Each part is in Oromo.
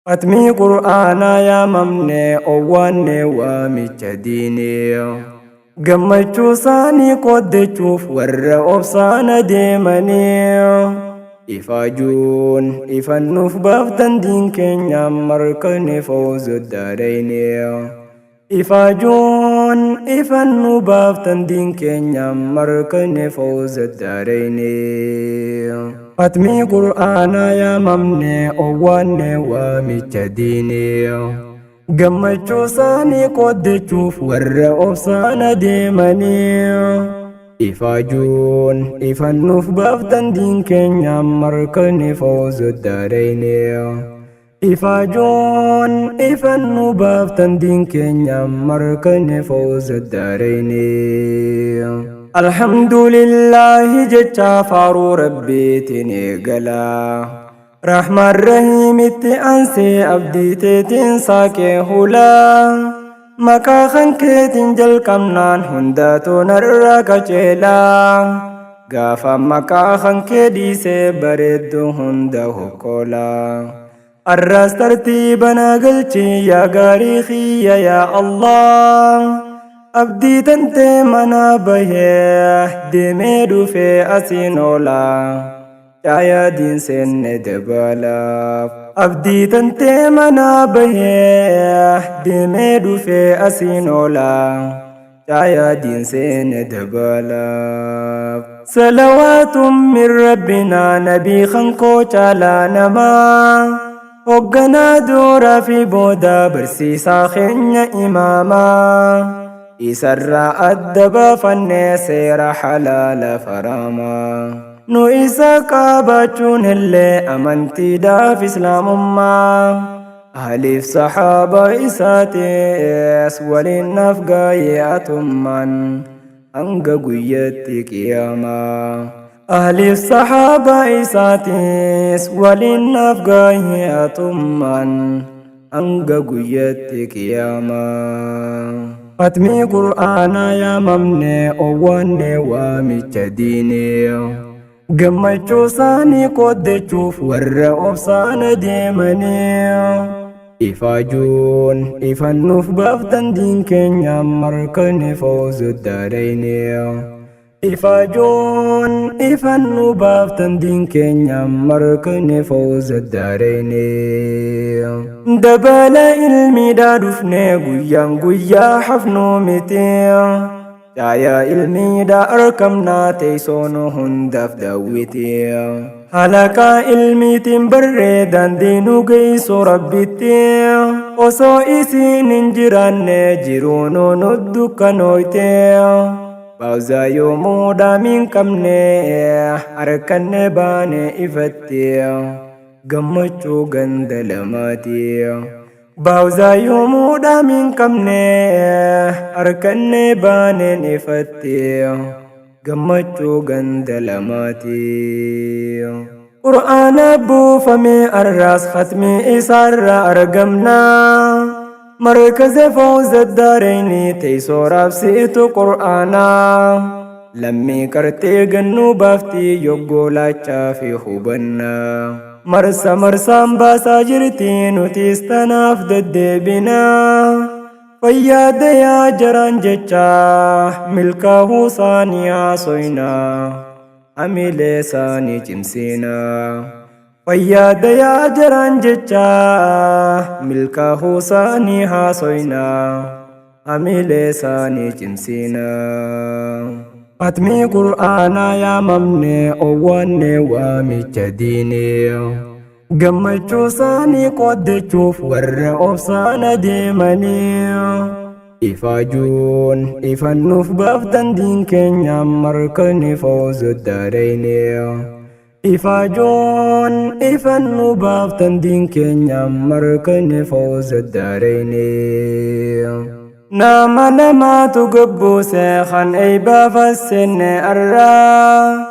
Khatmii Qur'aanaa yaamamne owwaanne waamicha diinii. Gammachuu isaanii qooddachuuf warra obsaan adeemanii. Ifaajuun ifannuuf baaftan diin keenya markani fawzu daarayni. Ifaajuun ifannu baaftan diin keenya markani fawzu daarayni. Khatmii Qur'aanaa yaamamne owwaanne waamicha diinii. Gammachuu isaanii qooddachuuf warra obsaan adeemanii. Ifaajuun ifannuuf baaftan diin keenya markani fawzu daarayni. Ifaajuun ifannu baaftan diin keenya markani fawzu daarayni. Alhamdulillaahi jecha faaruu rabbiitiin eegala. Rahmaan Rahiimitti aansee abdii teetiin saaqee hulaa. Maqaa kan keetiin jalqabnaan hundaatu narraa qaceelaa. Gaafa maqaa kan kee dhiisee bareeddu hunda hokkoolaa. Arraas tartiiba naa galchi yaa gaarii kiyya yaa Allah. Abdii tantee manaa bahee deemee dhufee asiin oolaa. Caayaa diin seenne dabalaaf. Abdii tantee manaa bahee deemee dhufee asiin oolaa. Caayaa diin seenne dabalaaf. Salawaatun min rabbinaa nabii kan koo caalaa namaa. Hoogganaa duraa fi boodaa barsiisaa keenya imaamaa. Isarraa adda baafannee seera halaala faraamaa. Nu isa qabaachuun illee amantiidhaaf islaamummaa. Ahliif sahaaba isaatis waliin naaf gaayee atummaan hanga guyyatti qiyaamaa. Ahliif sahaaba isaatis waliin naaf gaayee atummaan hanga guyyatti qiyaamaa. Khatmii Qur'aanaa yaamamne owwaanne waamicha diinii. Gammachuu isaanii qooddachuuf warra obsaan adeemanii. Ifaajuun ifannuuf baaftan diin keenya markani fawzu daarayni. Ifaajuun ifannu baaftan diin keenya markani fawzu daarayni. Dabala ilmiidhaa dhufne guyyaan guyyaa hafnuu miti. Caayaa ilmiidhaa arkamnaa teessoon hundaaf daawwiti. Halaqaa ilmiitiin barree daandii nu geessu rabbitti. Osoo isiin hin jiraanne jiruun nu dukkanooyte. Baawzaa yoomuu dhaamiin qabne harkanne baane ifatti. Gammachuu ganda lamaati. Baawzaa yoomuu dhaamiin qabne harkanne baaneen ifatti. Gammachuu ganda lamaati. Qur'aana buufame arraas khatmii isaarra argamna. Markaza fawza daarayni teessoo raabsiitu qur'aana. Lammii qartee gannuu baaftii yoggoo laachaa fi hubannaa. Marsa marsaan baasaa jirti nutis tanaaf deddeebina. Fayyaa dayaa jaraan jecha milkaa'uu isaanii haasoyna. Hamilee isaanii cimsiina. Fayyaa dayaa jaraan jecha milkaa'uu isaanii haasoyna. Hamilee isaanii cimsiina. Khatmii Qur'aanaa yaamamne owwaanne waamicha diinii. Gammachuu isaanii qooddachuuf warra obsaan adeemanii. Ifaajuun ifannuuf baaftan diin keenya markani fawzu daarayni. Ifaajuun ifannu baaftan diin keenya markani fawzu daarayni. Nama lamaatu gabbuuse kan eeybaafasenne arraa.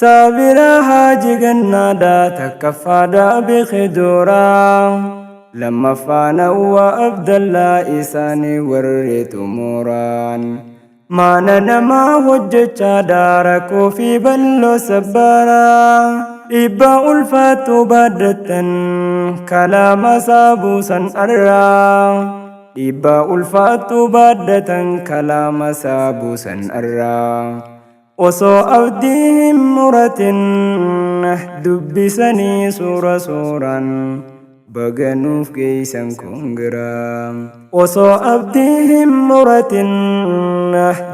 Saabira haaji gannaadha takkaffaadha biqiduuraa. Lammaffaa nawwa abdallaa isaanii warri xumuraan. Maana namaa hojjechaadha rakkoo fi bal'oo sabbaaraa. Dhiibbaa ulfaattuu baaddattan kalaama isaa buusan arraa. Dhiibbaa ulfaattuu baaddatan kalaama isaa buusan arraa. Osoo abdii hin muratin dubbisanii suura suuraan baga nuuf geeysan kongiraa. Osoo abdii hin muratin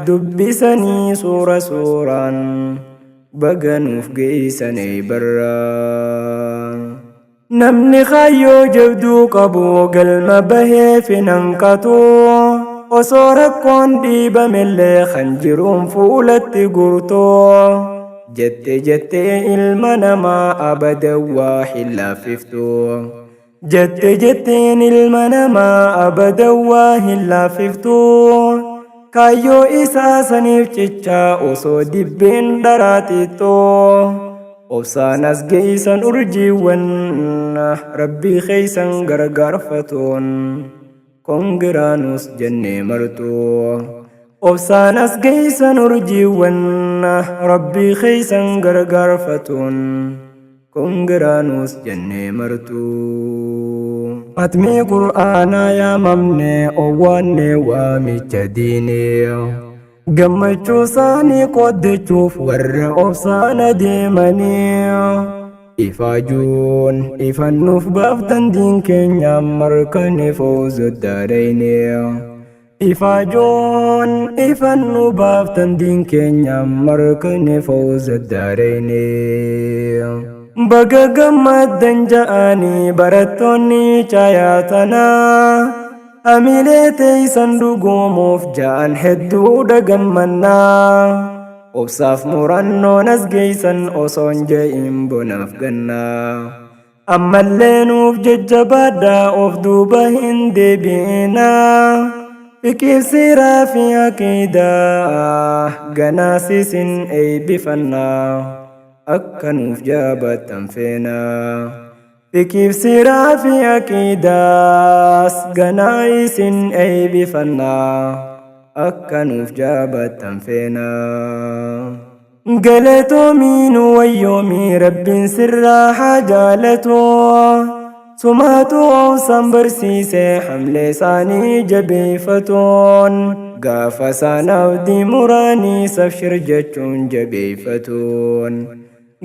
dubbisanii suura suuraan baga nuuf geeysan barraa. Namni kaayyoo jabduu qabu galma baheef hin hanqatu. Osoo rakkoon dhiibamellee kan jiruun fuulatti gurtu. Jette jettee ilma namaa abadan waa hin laaffiftu. Jette jetteen ilma namaa abadan waa hin laaffiftu. Kaayyoo isaa saniif cicha osoo dibbeen dharaa xiixxoo. Obsaan as geeysan urjiiwwan Rabbii keeysan gargaarfatuun kongiraanus jennee martu. Obsaan as geeysan urjiiwwan Rabbii keeysan gargaarfatuun kongiraanus jennee martu. Khatmii Qur'aanaa yaamamne owwaanne waamicha diinee. Gammachuu isaanii qooddachuuf warra obsaan adeemanii. Ifaajuun ifannuuf baaftan diin keenya markane fawzu daarayne. Ifaajuun ifannu baaftan diin keenya markane fawzu daarayne. Baga gammaddan ja'anii barattoonni caayaa tanaa. Hamilee teeysan dhugoomuuf ja'an hedduudha gammannaa. Obsaaf murannoon as geeysan osoon je'in bonaaf gannaa. Ammallee nuuf jajjabaadhaa of duuba hin deebi'inaa. Fiqiif seeraa fi aqiidaa ganaas isin eeybifannaa. Akka nuuf jabaattan feenaa. Fiqiif seeraa fi aqiidaas ganaa isin eeybifannaa. Akka nuuf jabaattan feenaa. Galatoomii nu wayyoomii Rabbiin sirraa haa jaalatu. Sumaatu obsaan barsiise hamlee isaanii jabeeffatuun. Gaafa isaan abdii muraanii sabshir jechuun jabeeffatuun.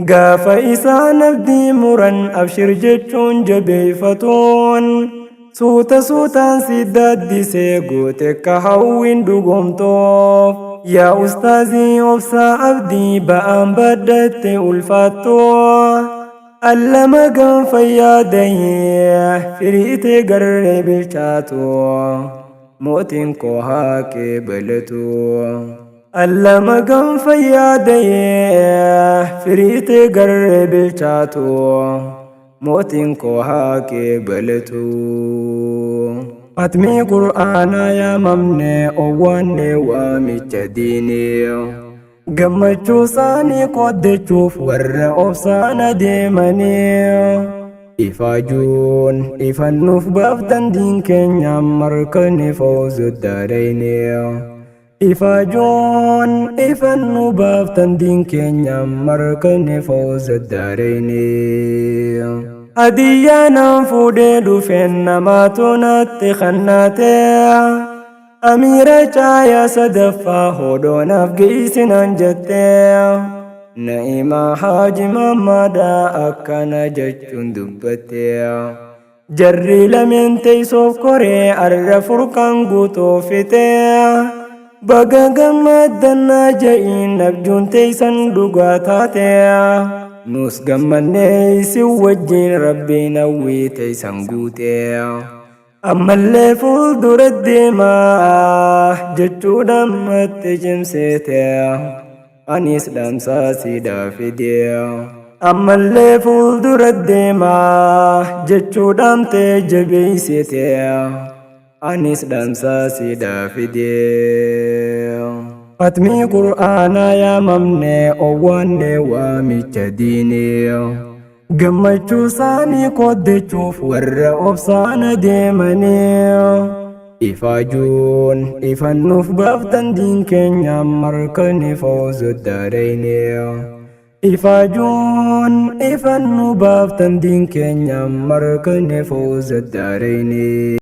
Gaafa isaan abdii muran abshir jechuun jabeeffatuun. Suuta suutaan si daaddisee goote ka hawwiin dhugomtoof. Yaa ustaazii obsaa abdii ba'aan baadhatte ulfaattu. Allama gaanfa yaadayee firiitee garree bilchaatu. Mootiin koo haa qeebalatu. Allama gaanfa yaadayee firiitee garree bilchaatu. Mootiin koo haa qeebalatu. Khatmii Qur'aanaa yaamamne owwaanne waamicha diinii. Gammachuu isaanii qooddachuuf warra obsaan adeemanii. Ifaajuun ifannuuf baaftan diin keenya markane fawzu daarayni. Ifaajuun ifannu baaftan diin keenya markane fawza daarayni. Hadiyyaa naan fuudhee dhufeen namaatu natti kannaate. Amiira caayaa sadaffaa hodhoonaaf geessinaan jette. Na'imaa Haaji Maammaadhaa akkana jechuun dubbatte. Jarri lameen teessoof koree arra furqaan guutuu fixe. Baga gammaddannaa ja'iin abjuun teessan dhugaa taate. Nus gammannee isin wajjin rabbiin hawwii teessan guute. Ammallee fuuldura deemaa jechuudhaan matti cimsite. Anis dhaamsaa siidhaa fide. Ammallee fuuldura deemaa jechuudhaan tee jabeessite. Anis dhaamsaa siidhaa fide. Khatmii Qur'aanaa yaamamne owwaanne waamicha diinii. Gammachuu isaanii qooddachuuf warra obsaan adeemanii. Ifaajuun ifannuuf baaftan diin keenya markane fawzu daarayni. Ifaajuun ifan nu baaftan diin keenya markane fawza daarayni.